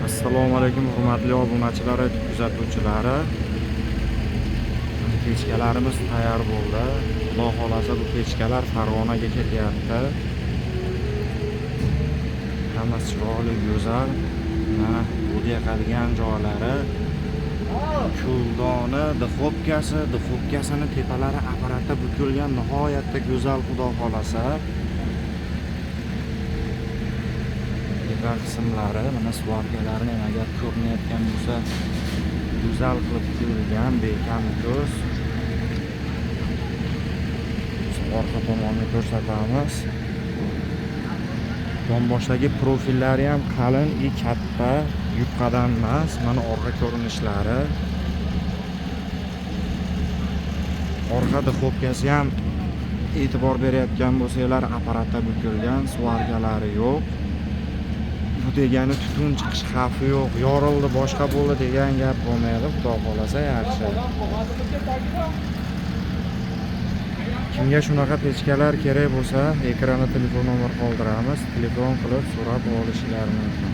Assalomu alaykum hurmatli obunachilar va kuzatuvchilari. Pechkalarimiz tayyor bo'ldi. Xudo xolasa bu pechkalar Farg'onaga ketyapti. Hammasi chiroyli, go'zal. Mana bu yoqadigan joylari. Kuldoni duxovkasi, duxovkasini tepalari apparatda bukilgan, nihoyatda go'zal xudo xolasa. Tepa qismlari, mana svarkalarini ham agar ko'rinayotgan bo'lsa, go'zal qilib quyilgan, bekam ko'z. Orqa tomonni ko'rsatamiz. Yonboshdagi profillari ham qalin va katta, yupqadan emas. Mana orqa ko'rinishlari. Orqa duxovkasi ham e'tibor berayotgan bo'lsanglar, apparatda bukilgan, svarkalari yo'q. Bu degani tutun chiqish xavfi yo'q, yorildi, boshqa bo'ldi degan gap bo'lmaydi. Xudo xolasa yaxshi. Kimga shunaqa pechkalar kerak bo'lsa, ekranda telefon nomer qoldiramiz. Telefon qilib so'rab olishlari mumkin.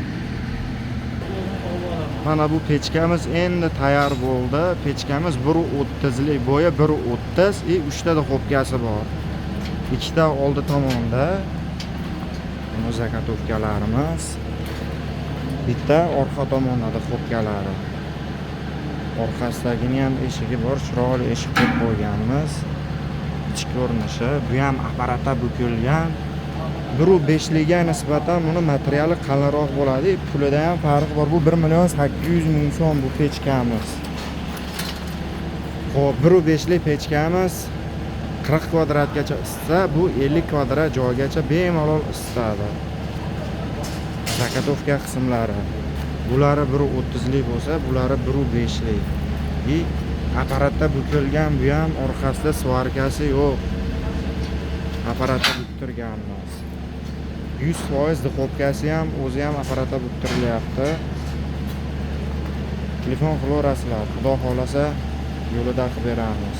Mana bu pechkamiz endi tayyor bo'ldi. Pechkamiz 1.30lik, bo'yi 1.30 va 3 ta duxovkasi bor. 2 ta oldi tomonda. Buni zagotovkalarimiz. Bitta orqa tomonda duxovkalari. Orqasidagini ham eshigi bor, chiroyli eshik qo'yib qo'yganmiz. Ichki ko'rinishi, bu ham apparatda bukilgan. 1.5liga nisbatan buni materiali qalinroq bo'ladi, pulida ham farq bor. Bu 1 800 000 so'm bu pechkamiz. Xo'p, 1.5lik pechkamiz 40 kvadratgacha isitsa, bu 50 kvadrat joygacha bemalol isitadi. Zagotovka qismlari. Bulari 1.30lik bo'lsa, bulari 1.5lik. И apparatda bukilgan, bu ham orqasida svarkasi yo'q. Apparatda buktirganmiz. 100% duxovkasi ham o'zi ham apparatda buktirilyapti. Telefon qilaverasizlar. Xudo xolasa yo'lida qilib beramiz.